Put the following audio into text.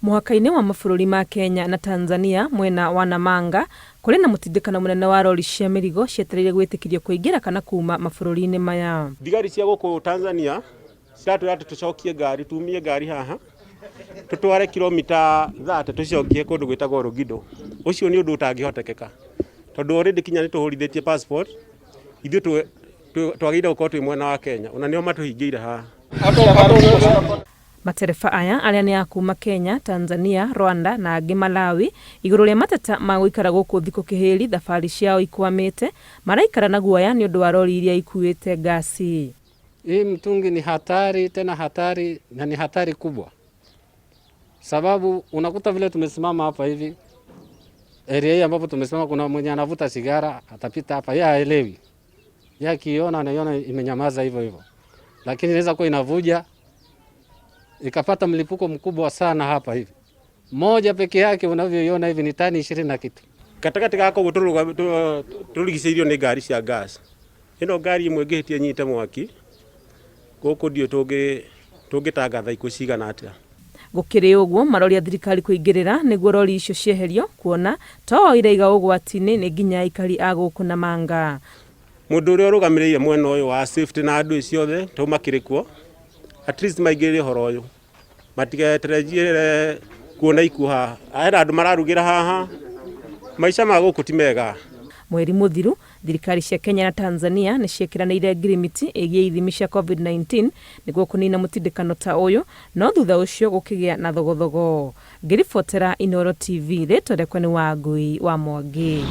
Mũhaka-inĩ wa mabũrũri ma Kenya na Tanzania mwena wa Namanga, kũrĩ na mũtindĩkano mũnene wa rori cia mĩrigo cietereire gwĩtĩkĩrio kũingĩra kana kuuma mabũrũri-inĩ maya. Thigari cia gũkũ Tanzania ciratwĩra atĩ tũcokie ngari, tumie ngari haha tũtware kilomita 30 tũcokie kũndũ gwĩtagwo Longido. Ũcio nĩ ũndũ ũtangĩhotekeka tondũ already kinya nĩ tũhũrithĩtie passport, ithuĩ twagĩrĩire gũkorwo twĩ mwena wa Kenya, ona nĩo matũhingĩire haha. Matereba aya arĩa nĩ a kuuma Kenya, Tanzania, Rwanda na angĩ Malawi, igũrũ rĩa mateta ma gũikara gũkũ thikũ kĩhĩri thabarĩ ciao ikwamĩte, maraikara na guoya nĩ ũndũ wa rori iria ikuĩte ngasi. Hii mtungi ni hatari tena hatari na ni hatari kubwa, sababu unakuta vile tumesimama hapa hivi area hii ambapo tumesimama, kuna mwenye anavuta sigara atapita hapa, yeye haelewi, yeye akiona anaiona imenyamaza hivyo hivyo, lakini inaweza kuwa inavuja ikapata mlipuko mkubwa sana hapa hivi. Moja peke yake unavyoiona hivi ni tani 20 na kitu. Gatagatĩ ga kũu tũrigicĩirio nĩ ngari cia gas. Ĩno ngari ĩmwe ĩngĩhĩtia ĩnyite mwaki, gũkũ ndiũĩ tũngĩtangatha ikuũ cigana atĩa. Gũkĩrĩ ũguo, maroria thirikari kũingĩrĩra nĩguo rori icio cieherio kuona to o iraiga ũgwati-inĩ nĩ nginya aikari a gũkũ Namanga. Mũndũ ũrĩa ũrũgamĩrĩire mwena ũyũ wa safety na andũ ciothe to makĩrĩ kuo, at least maingĩrĩre ũhoro ũyũ, matigeterejie kuona ikuũ haha. Hena andũ mararugĩra haha, maica ma gũkũ ti mega. Mweri mũthiru, thirikari cia Kenya na Tanzania nĩ ciĩkĩranĩire ngirimiti ĩgiĩ ithimi cia COVID-19 nĩguo kũnina mũtindĩkano ta ũyũ, no thutha ũcio gũkĩgĩa na thogothogo. Ngĩribotera Inooro TV, rĩtwa rĩakwa nĩ Wangui wa Mwangi.